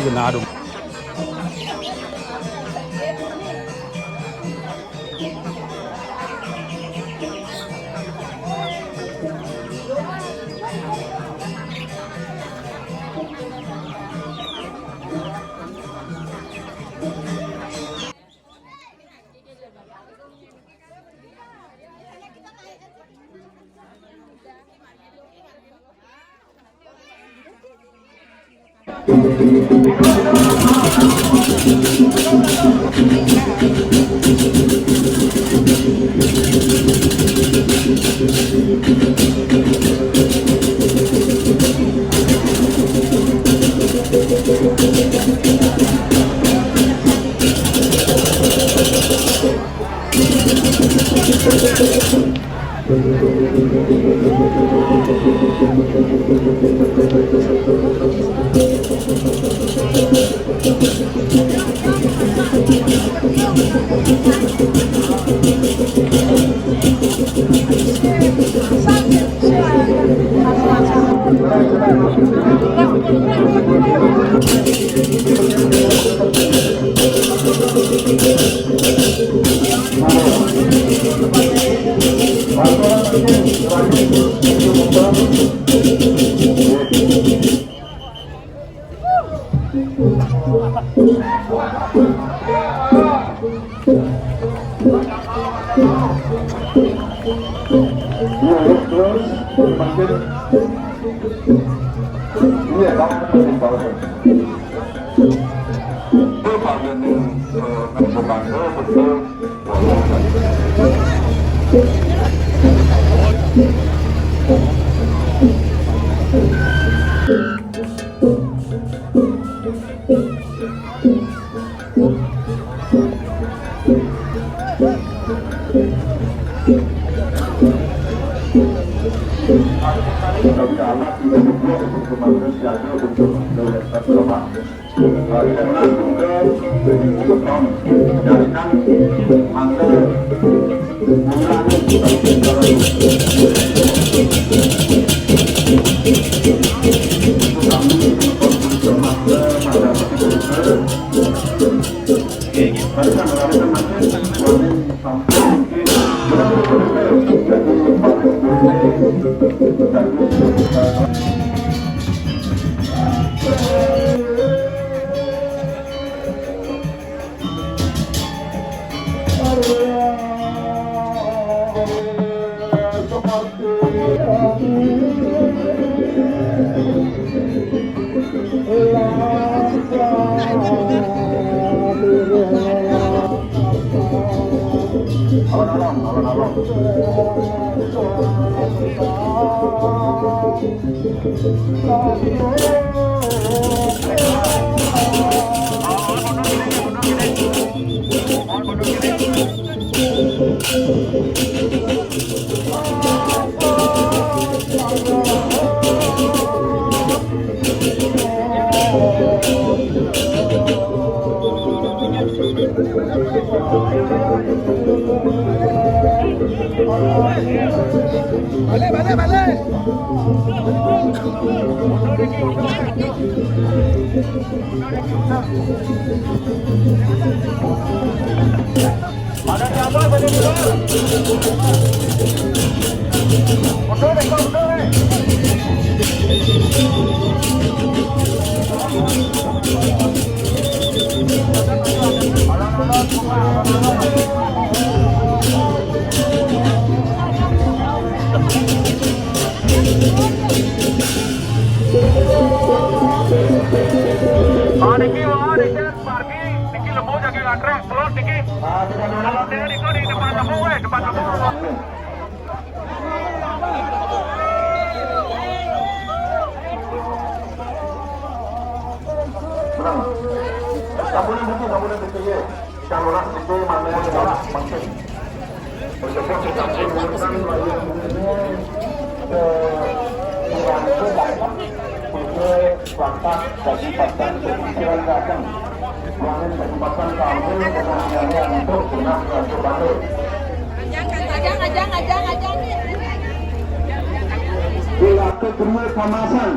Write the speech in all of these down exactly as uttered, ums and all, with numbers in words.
Iku nado. Alon-alon, alon-alon. Balik, balik, balik. Ada siapa tadi, Bro? Betul, Bro, betul, eh. Oh, niki, oh, niki, parkir, niki lemu jaga antre, keluar niki. Kalau saya niko di depan lemu, eh, depan lemu. Sambutan niki, sambutan niki, ya. Kita lunas niki, mana yang salah, maksud. Ajang, ajang, ajang, ajang. Dilatih kedua Kamasan.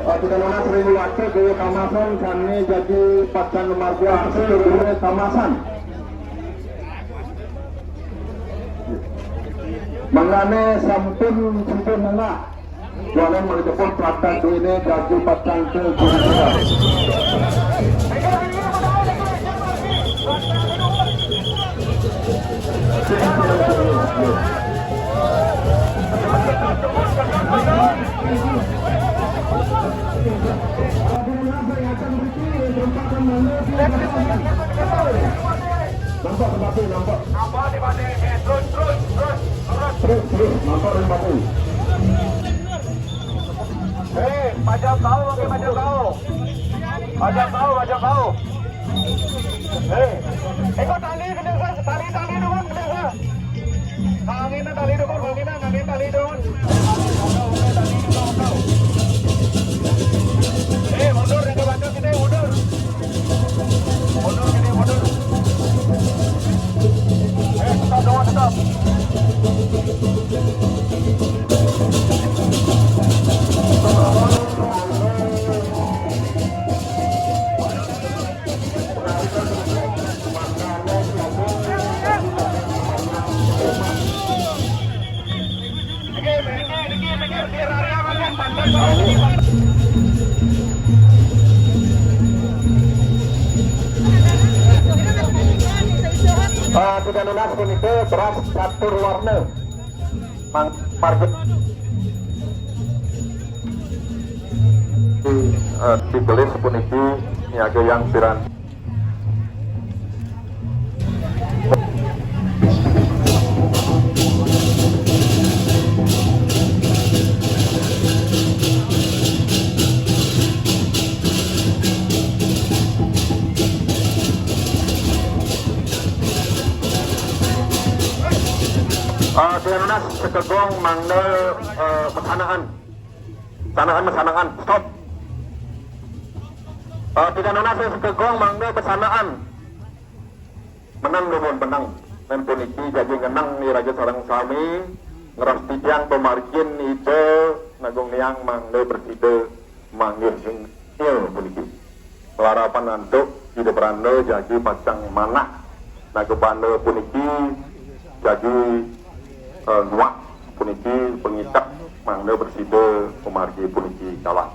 Pasukan Nanas Reni Wate, Dewa Kamasan, Sane Jaji Pacan Marga Asli, Dewa Kamasan. Mangane sampun, sampun mangga. Jualan mangga jepun, Prata duwene Jaji Pacan ke Jumpa. Nampak, nampak, nampak. Nampak, nampak. Terus, terus, terus, terus. Terus, terus, nampak, nampak. Eh, pajak kau, pakai pajak kau. Pajak kau, pajak kau. Eh, ikut tali, kena, tali, tali dulu, kena. Angin tali dulu, angin, angin tali dulu. Eh, mundur, yang ke belakang sini, mundur. Mundur, sini, mundur. Eh, tetap, dong, tetap. Ah, sudah lunas puniki beras catur warna. Mang-, margi. Eh, digelis puniki niaga yang piran. Ah, Tia Nunas sekegong mangda, eh, pesanaan. Sanaan, sanaan, stop. Eh, Tia Nunas sekegong mangda pesanaan. Menang dumun, menang. Nen puniki jaji ngenang ni raja sareng sami, ngeras titiang pamargin Ida Nagung Niang mangda prasida manggih ing puniki. Larapan antuk Ida Pranda jagi pacang manah. Naga Panda puniki jagi, eh, nuak puniki pangicep mangda prasida pamargi puniki kalah.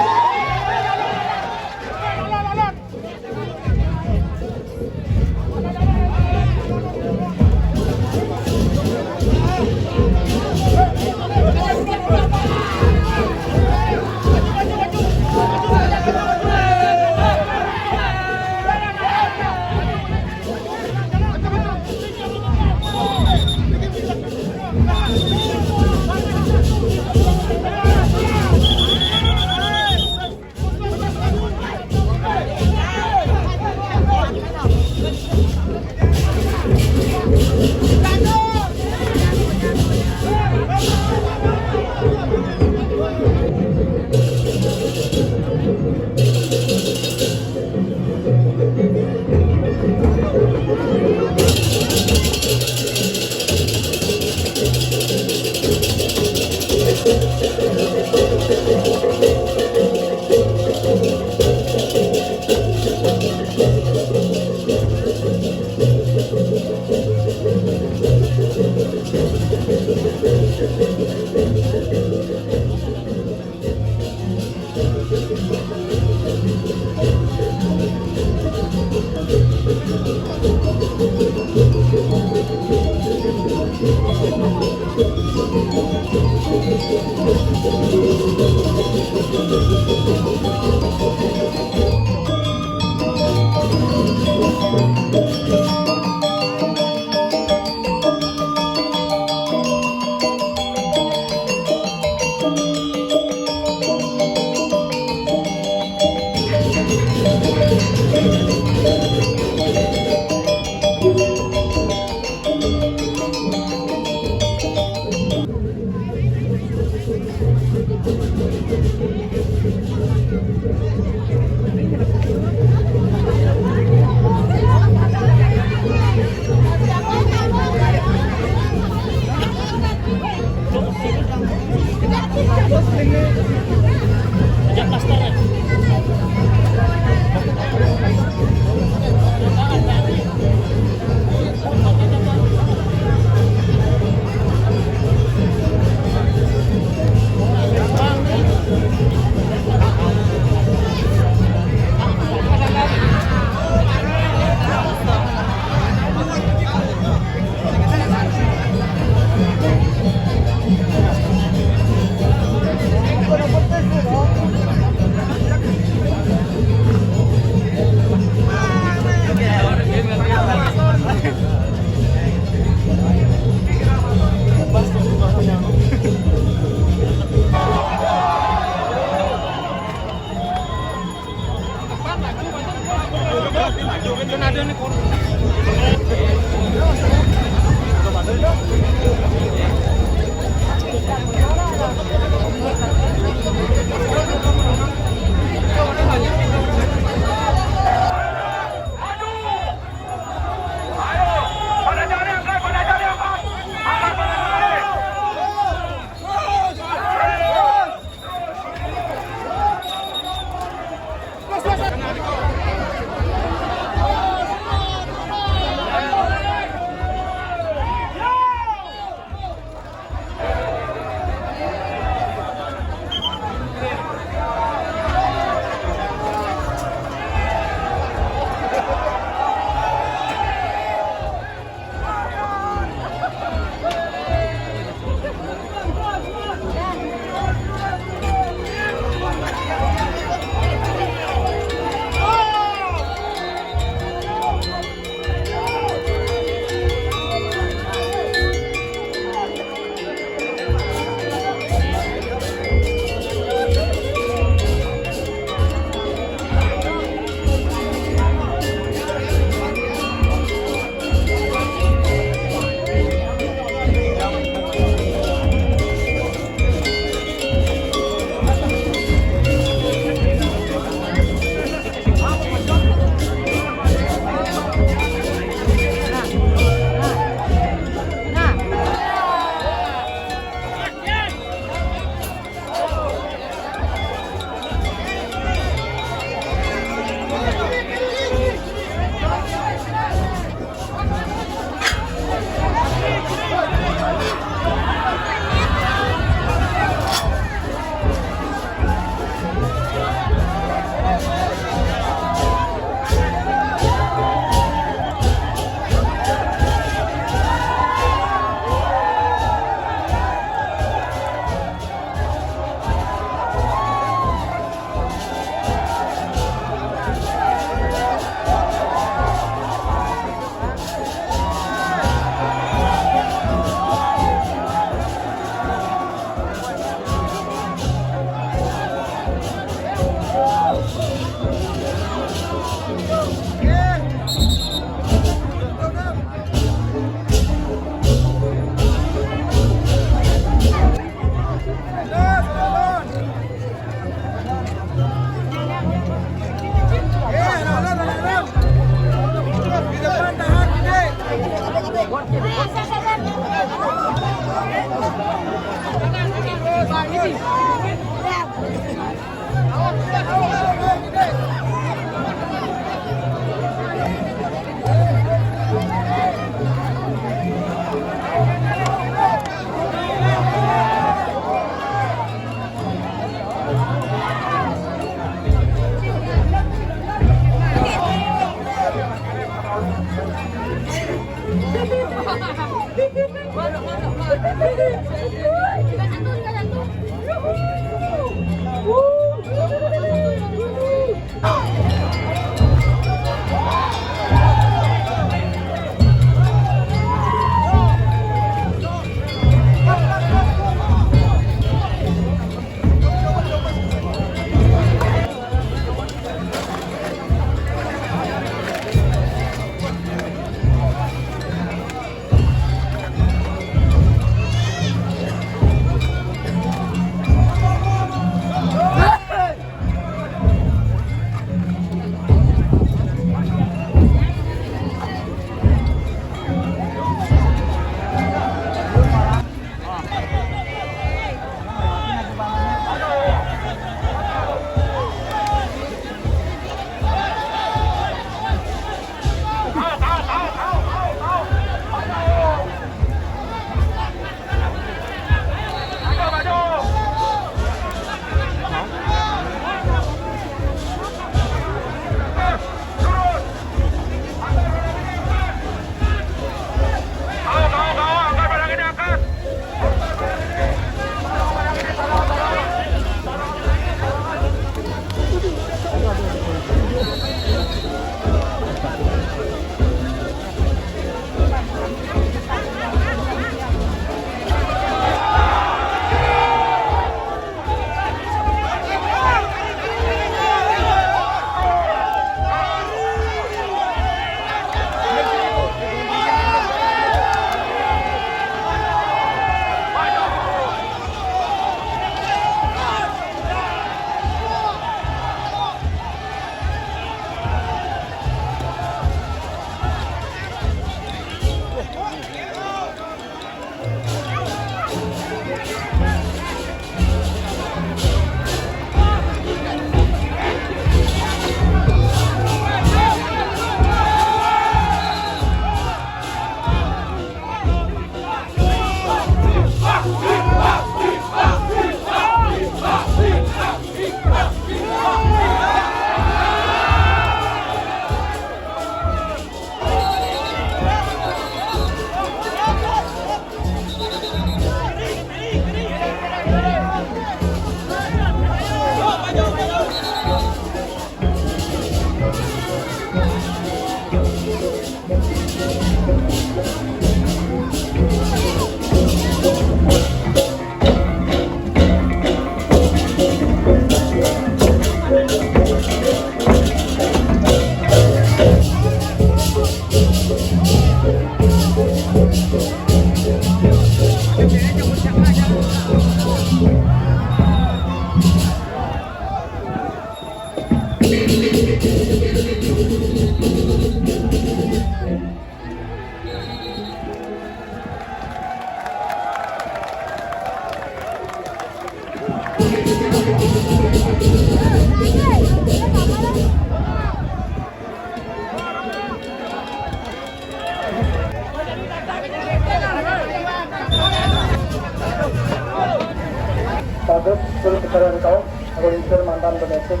Bagus, suruh pencarian kau, aku lincir mantan domestik.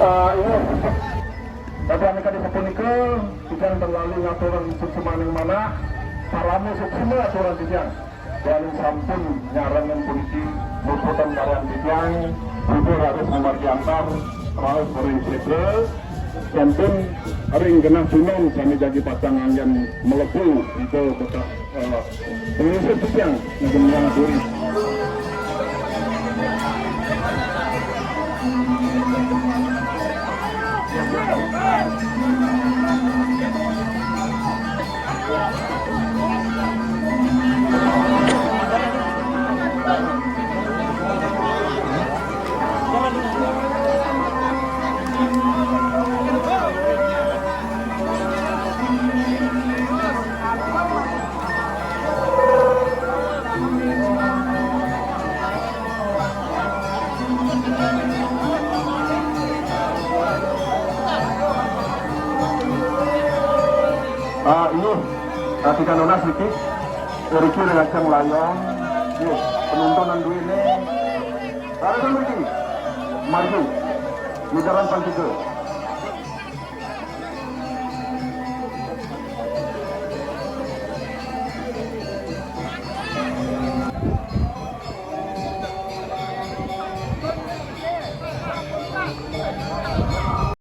Ah, ini, bagi anak di sepunika, kita terlalu ngaturan suksma ning manah, parama suksma aturan titiang. Yen sampun nyarengin puniki, muputan karyan titiang, Budo raris mamargi antar, raos ring setra, sampun ring genah tunon sami jagi pacang anggen mlebu ida bekak, eh, pengungsip titiang ngegemang duri. Ah, inggih, ah, tiga nunas niki. Riki ring ajeng layong. Nggih, penontonan duene. Raris mriki. Margi. Midaran pan tiga.